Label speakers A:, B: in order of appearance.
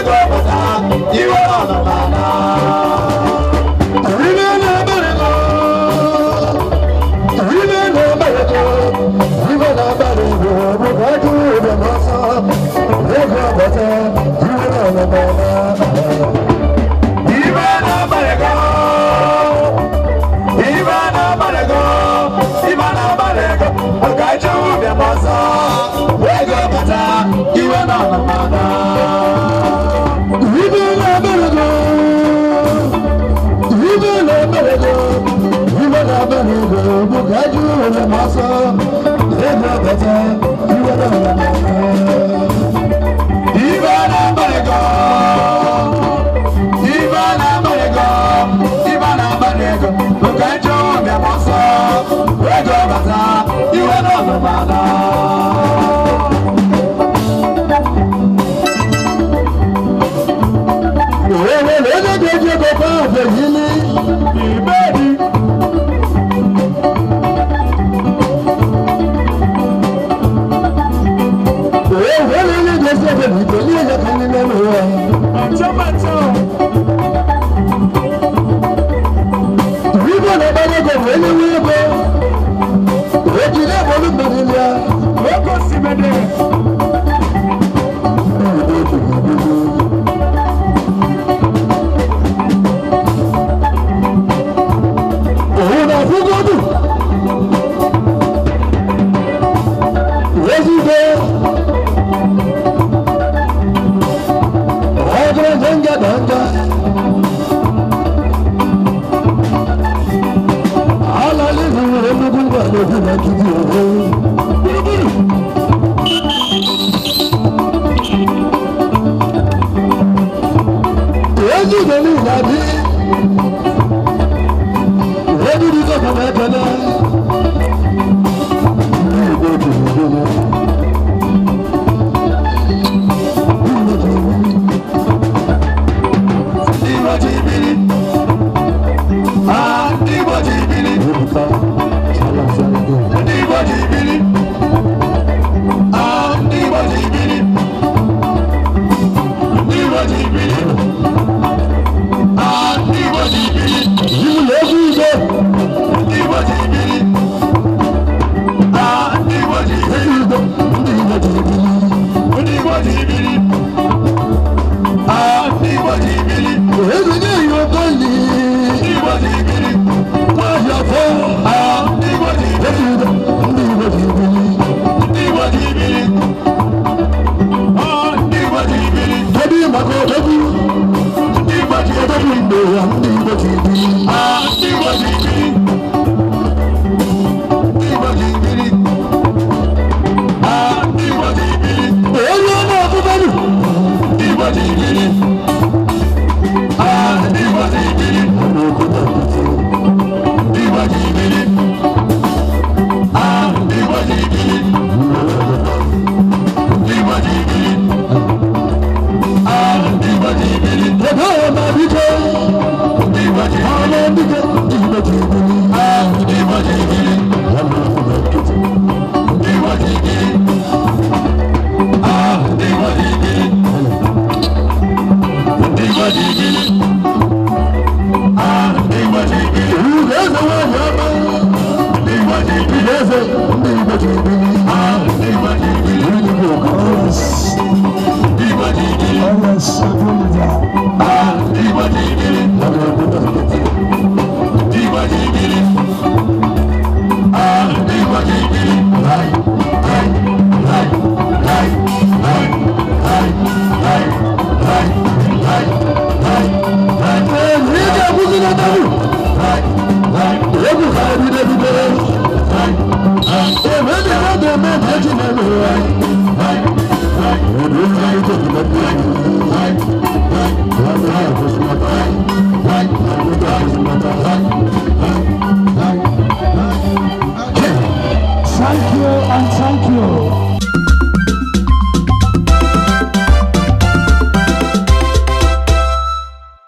A: ego bata, iwe ọnụma na. Ibe na-agbara ego, ibe na-agbara ego, ibe na-agbara ego, bụ ka ajụ ụbịa n'ọsọ, ego bata, iwe ọnụma na. Ibe na-agbara ego, ibe na-agbara ego, ibe na-agbara ego, bụ ka ajụ ụbịa n'ọsọ, ego bata, iwe ọnụma na. Ibe na-agbara ego, ibe na-agbara ego, ibe na-agbara ego, bụ ka ajụ ụbịa n'ọsọ, ego bata, iwe ọnụma na. Ibe na-agbara ego, ibe na-agbara ego, ibe na-agbara ego, bụ ka ajụ ụbịa n'ọsọ, ego bata, iwe ọnụma na.